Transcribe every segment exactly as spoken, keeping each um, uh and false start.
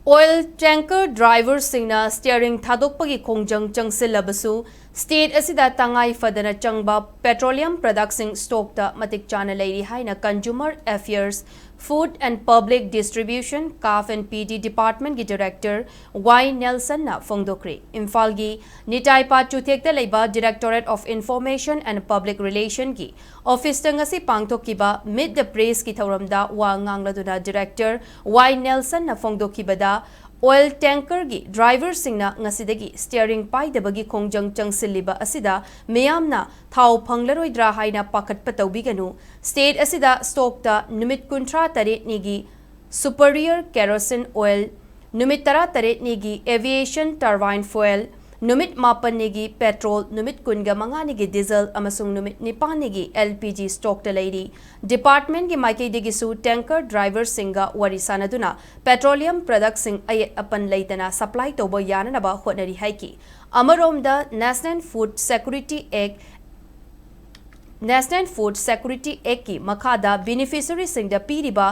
Oil tanker driverꯁꯤꯡꯅ steering ꯊꯥꯗꯣꯛꯄꯒꯤ ꯈꯣꯡꯖꯪ ꯆꯪꯁꯤꯜꯂꯕꯁꯨ, state ꯑꯁꯤꯗ ꯇꯉꯥꯏ ꯐꯗꯅ ꯆꯪꯕ petroleum productꯁꯤꯡ stockꯇ ꯃꯇꯤꯛ ꯆꯥꯅ ꯂꯩꯔꯤ ꯍꯥꯏꯅ Consumer Affairs, Food and Public Distribution, CAF and PD departmentꯀꯤ director ꯋꯥꯏ ꯅꯦꯜꯁꯟꯅ ꯐꯣꯡꯗꯣꯛꯈ꯭ꯔꯦ꯫ ꯏꯝꯐꯥꯜꯒꯤ ꯅꯤꯇꯥꯏ ꯄꯥꯠ ꯆꯨꯊꯦꯛꯇ ꯂꯩꯕ Directorate of Information and Public Relationꯒꯤ officeꯇ ꯉꯁꯤ ꯄꯥꯡꯊꯣꯛꯈꯤꯕ Meet the Pressꯀꯤ ꯊꯧꯔꯝꯗ ꯋꯥ ꯉꯥꯡꯂꯗꯨꯅ director ꯋꯥꯏ ꯅꯦꯜꯁꯟꯅ ꯐꯣꯡꯗꯣꯛꯈꯤꯕꯗ, oil tankerꯒꯤ driverꯁꯤꯡꯅ ꯉꯁꯤꯗꯒꯤ steering ꯄꯥꯏꯗꯕꯒꯤ ꯈꯣꯡꯖꯪ ꯆꯪꯁꯤꯜꯂꯤꯕ ꯑꯁꯤꯗ ꯃꯤꯌꯥꯝꯅ ꯊꯥꯎ ꯐꯪꯂꯔꯣꯏꯗ꯭ꯔꯥ ꯍꯥꯏꯅ ꯄꯥꯈꯠꯄ ꯇꯧꯕꯤꯒꯅꯨ꯫ State ꯑꯁꯤꯗ stockꯇ ꯅꯨꯃꯤꯠ ꯀꯨꯟꯊ꯭ꯔꯥ ꯇꯔꯦꯠꯅꯤꯒꯤ superior kerosene oil, ꯅꯨꯃꯤꯠ ꯇꯔꯥ ꯇꯔꯦꯠꯅꯤꯒꯤ aviation turbine fuel, ꯅꯨꯃꯤꯠ ꯃꯥꯄꯟꯅꯤꯒꯤ petrol, ꯅꯨꯃꯤꯠ ꯀꯨꯟꯒ ꯃꯉꯥꯅꯤꯒꯤ diesel ꯑꯃꯁꯨꯡ ꯅꯨꯃꯤꯠ ꯅꯤꯄꯥꯟꯅꯤꯒꯤ LPG stockꯇ ꯂꯩꯔꯤ꯫ Departmentꯀꯤ ꯃꯥꯏꯀꯩꯗꯒꯤꯁꯨ tanker driverꯁꯤꯡꯒ ꯋꯥꯔꯤ ꯁꯥꯅꯗꯨꯅ petroleum productꯁꯤꯡ ꯑꯌꯦꯠ ꯑꯄꯟ ꯂꯩꯇꯅ supply ꯇꯧꯕ ꯌꯥꯅꯅꯕ ꯍꯣꯠꯅꯔꯤ ꯍꯥꯏꯈꯤ꯫ ꯑꯃꯔꯣꯝꯗ National Food Security Act, National Food Security Actꯀꯤ ꯃꯈꯥꯗ beneficiaryꯁꯤꯡꯗ ꯄꯤꯔꯤꯕ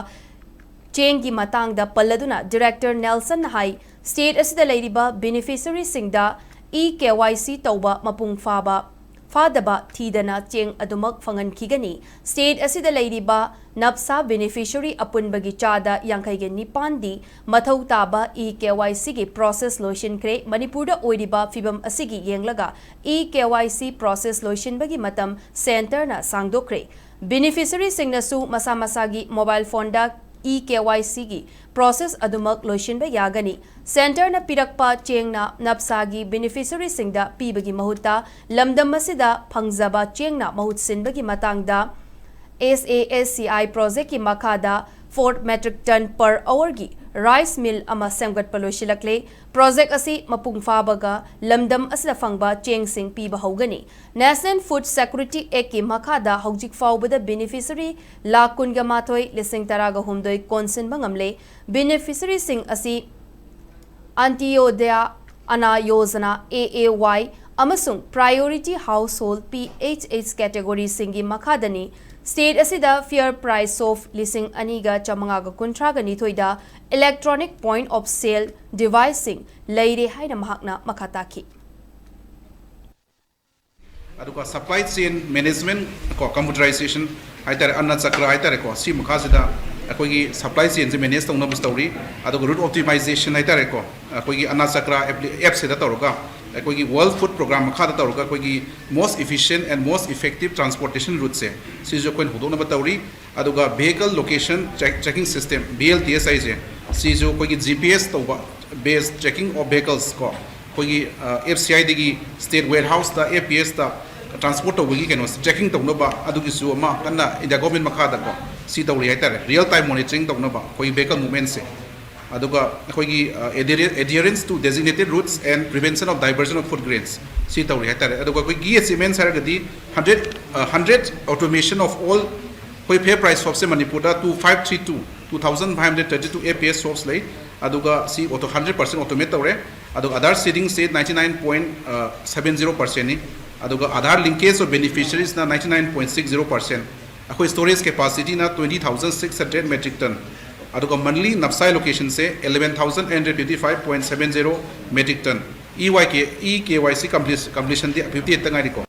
ꯆꯦꯡꯒꯤ ꯃꯇꯥꯡꯗ ꯄꯜꯂꯗꯨꯅ director ꯅꯦꯜꯁꯟꯅ ꯍꯥꯏ, state ꯑꯁꯤꯗ ꯂꯩꯔꯤꯕ beneficiaryꯁꯤꯡꯗ eKYC ꯇꯧꯕ ꯃꯄꯨꯡ ꯐꯥꯕ, ꯐꯥꯗꯕ ꯊꯤꯗꯅ ꯆꯦꯡ ꯑꯗꯨꯃꯛ ꯐꯪꯍꯟꯈꯤꯒꯅꯤ꯫ State ꯑꯁꯤꯗ ꯂꯩꯔꯤꯕ ꯅꯞꯁꯥ beneficiary ꯑꯄꯨꯟꯕꯒꯤ ꯆꯥꯗ ꯌꯥꯡꯈꯩꯒ ꯅꯤꯄꯥꯟꯗꯤ ꯃꯊꯧ ꯇꯥꯕ eKYCꯒꯤ process ꯂꯣꯏꯁꯤꯟꯈ꯭ꯔꯦ꯫ ꯃꯅꯤꯄꯨꯔꯗ ꯑꯣꯏꯔꯤꯕ ꯐꯤꯕꯝ ꯑꯁꯤꯒꯤ ꯌꯦꯡꯂꯒ eKYC process ꯂꯣꯏꯁꯤꯟꯕꯒꯤ ꯃꯇꯝ centreꯅ ꯁꯥꯡꯗꯣꯛꯈ꯭ꯔꯦ꯫ Beneficiaryꯁꯤꯡꯅꯁꯨ ꯃꯁꯥ ꯃꯁꯥꯒꯤ mobile phoneꯗ eKYCꯒꯤ process ꯑꯗꯨꯃꯛ ꯂꯣꯏꯁꯤꯟꯕ ꯌꯥꯒꯅꯤ꯫ Centreꯅ ꯄꯤꯔꯛꯄ ꯆꯦꯡꯅ ꯅꯞꯁꯥꯒꯤ beneficiaryꯁꯤꯡꯗ ꯄꯤꯕꯒꯤ ꯃꯍꯨꯠꯇ ꯂꯝꯗꯝ ꯑꯁꯤꯗ ꯐꯪꯖꯕ ꯆꯦꯡꯅ ꯃꯍꯨꯠ ꯁꯤꯟꯕꯒꯤ ꯃꯇꯥꯡꯗ SASCI projectꯀꯤ ꯃꯈꯥꯗ four metric ton per hourꯒꯤ rice mill ꯑꯃ ꯁꯦꯝꯒꯠꯄ ꯂꯣꯏꯁꯤꯜꯂꯛꯂꯦ꯫ Project ꯑꯁꯤ ꯃꯄꯨꯡ ꯐꯥꯕꯒ ꯂꯝꯗꯝ ꯑꯁꯤꯗ ꯐꯪꯕ ꯆꯦꯡꯁꯤꯡ ꯄꯤꯕ ꯍꯧꯒꯅꯤ꯫ National Food Security Actꯀꯤ ꯃꯈꯥꯗ ꯍꯧꯖꯤꯛ ꯐꯥꯎꯕꯗ beneficiary ꯂꯥꯈ ꯀꯨꯟꯒ ꯃꯥꯊꯣꯏ ꯂꯤꯁꯤꯡ ꯇꯔꯥꯒ ꯍꯨꯝꯗꯣꯏ ꯀꯣꯟꯁꯤꯟꯕ ꯉꯝꯂꯦ꯫ Beneficiaryꯁꯤꯡ ꯑꯁꯤ Antyodaya Anna Yojana, AAY, ꯑꯃꯁꯨꯡ Priority Household, PHH categoryꯁꯤꯡꯒꯤ ꯃꯈꯥꯗꯅꯤ꯫ State ꯑꯁꯤꯗ fair price of ꯂꯤꯁꯤꯡ ꯑꯅꯤꯒ ꯆꯥꯃꯉꯥꯒ ꯀꯨꯟꯊ꯭ꯔꯥꯒ ꯅꯤꯊꯣꯏꯗ electronic point of sale deviceꯁꯤꯡ ꯂꯩꯔꯦ ꯍꯥꯏꯅ ꯃꯍꯥꯛꯅ ꯃꯈꯥ ꯇꯥꯈꯤ꯫ ꯑꯗꯨꯒ supply chain management ꯀꯣ, computerization ꯍꯥꯏꯇꯥꯔꯦ, ꯑꯟꯅ ꯆꯀ꯭ꯔ ꯍꯥꯏꯇꯥꯔꯦꯀꯣ, ꯁꯤ ꯃꯈꯥꯁꯤꯗ ꯑꯩꯈꯣꯏꯒꯤ supply chainꯁꯦ manage ꯇꯧꯅꯕꯁꯨ ꯇꯧꯔꯤ꯫ ꯑꯗꯨꯒ route optimization ꯍꯥꯏꯇꯥꯔꯦꯀꯣ, ꯑꯩꯈꯣꯏꯒꯤ ꯑꯟꯅ ꯆꯀ꯭ꯔ appꯁꯤꯗ ꯇꯧꯔꯒ, ꯑꯩꯈꯣꯏꯒꯤ World Food Programme ꯃꯈꯥꯗ ꯇꯧꯔꯒ ꯑꯩꯈꯣꯏꯒꯤ most efficient and most effective transportation routeꯁꯦ ꯁꯤꯁꯨ ꯑꯩꯈꯣꯏꯅ ꯍꯧꯗꯣꯛꯅꯕ ꯇꯧꯔꯤ꯫ ꯑꯗꯨꯒ vehicle location tracking system, VLTS ꯍꯥꯏꯁꯦ, ꯁꯤꯁꯨ ꯑꯩꯈꯣꯏꯒꯤ GPS ꯇꯧꯕ, base tracking of vehicles ꯀꯣ, ꯑꯩꯈꯣꯏꯒꯤ FCIꯗꯒꯤ state warehouseꯇ, APSꯇ transport ꯇꯧꯕꯒꯤ ꯀꯩꯅꯣ tracking ꯇꯧꯅꯕ, ꯑꯗꯨꯒꯤꯁꯨ ꯑꯃ ꯀꯟꯅ India government ꯃꯈꯥꯗꯀꯣ ꯁꯤ ꯇꯧꯔꯤ ꯍꯥꯏꯇꯥꯔꯦ, real time monitoring ꯇꯧꯅꯕ ꯑꯩꯈꯣꯏꯒꯤ vehicle movementꯁꯦ꯫ ꯑꯗꯨꯒ ꯑꯩꯈꯣꯏꯒꯤ adherence to designated routes and prevention of diversion of food grains ꯁꯤ ꯇꯧꯔꯤ ꯍꯥꯏꯇꯥꯔꯦ꯫ ꯑꯗꯨꯒ ꯑꯩꯈꯣꯏꯒꯤ achievements ꯍꯥꯏꯔꯒꯗꯤ hundred hundred automation of all ꯑꯩꯈꯣꯏ fair price shopꯁꯦ ꯃꯅꯤꯄꯨꯔꯗ two five three two, two thousand five hundred thirty two APS shops ꯂꯩ꯫ ꯑꯗꯨꯒ ꯁꯤ auto hundred percent automate ꯇꯧꯔꯦ꯫ ꯑꯗꯨꯒ Aadhaar seedingꯁꯦ ninety nine point seven zero percentꯅꯤ꯫ ꯑꯗꯨꯒ Aadhaar linkage of beneficiariesꯅ ninety nine point six zero percent꯫ ꯑꯩꯈꯣꯏ storage capacityꯅ twenty thousand six hundred metric ton꯫ ꯑꯗꯨꯒ monthly NAFSA allocationꯁꯦ eleven thousand eight hundred fifty five point seven zero metric ton꯫ EYK, eKYC completionꯗꯤ fifty eight ꯉꯥꯏꯔꯤꯀꯣ꯫